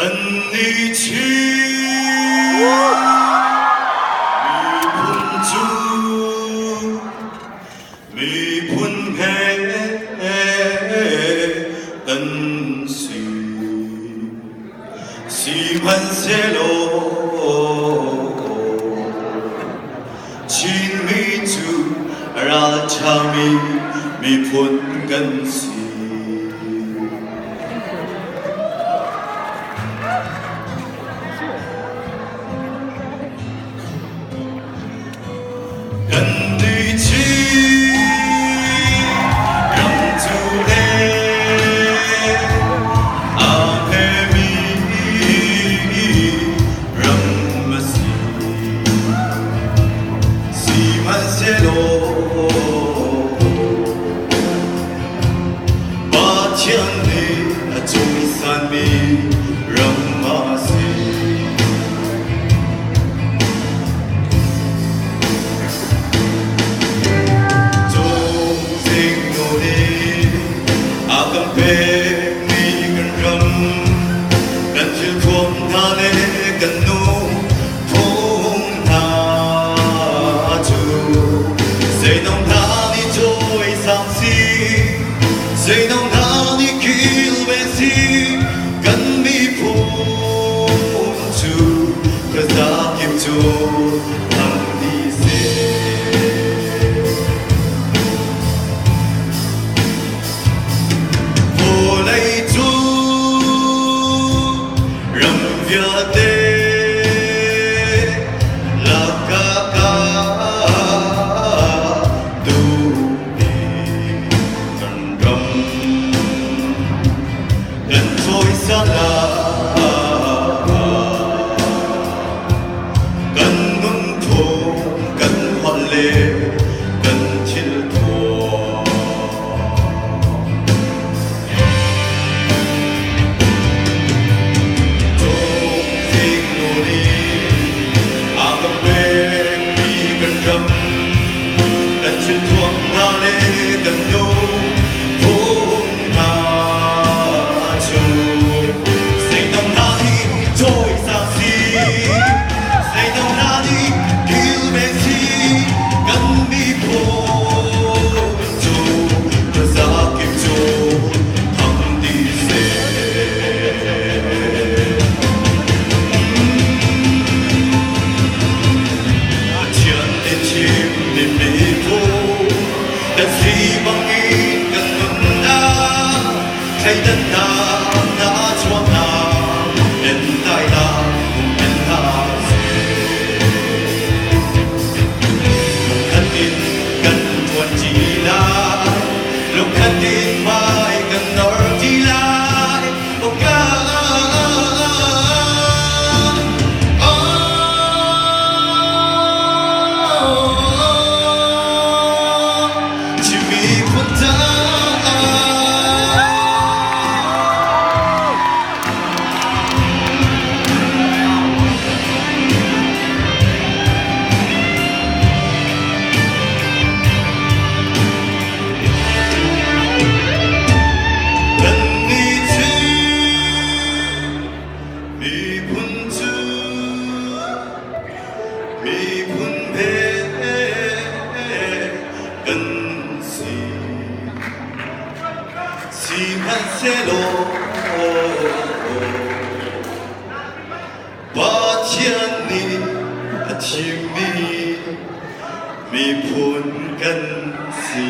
Kan nih Chin miphun cu miphun he kan si. Sihmanhsehlaw Chinmi cu ralṭhami miphun kan si. Kan nih Chin ram cu le aa phemi ram a si. Sihmanhsehlaw Pathian nih a cawisanmi ram a si. Cungzing nu nih a kan pekmi kan ram, kan thilthuam hna le kan nu phung hna cu zeidang hna nih cawisang si, zeidang hna nih kilven si, kan miphun cu kazakip cu thang dih seh. Vawlei cu ram vialte lakah ka duhmi kan ram kan cawisan kan nunphung kan holh le kan thilthuam. Cungzing nu nih a kan pekmi kan ram, kan thilthuam hna le kan nunphung hna cu zeitam hna nih cawisang si, zeitam hna nih kilven si, kan miphun cu kazakip cu thang dih seh. Pathian nih thimmi miphun kan si bangin kan nunnak thleidannak nahchuahnak entainak um in hna seh. Lungkhat in kan ṭuanṭi lai, lungkhat in hmai kan nor ṭi lai. Oh God, oh, Chin miphun caah. Kannih Chin miphun cu miphun he kan si. Sihmanhsehlaw Pathian nih a thimmi miphun kan si.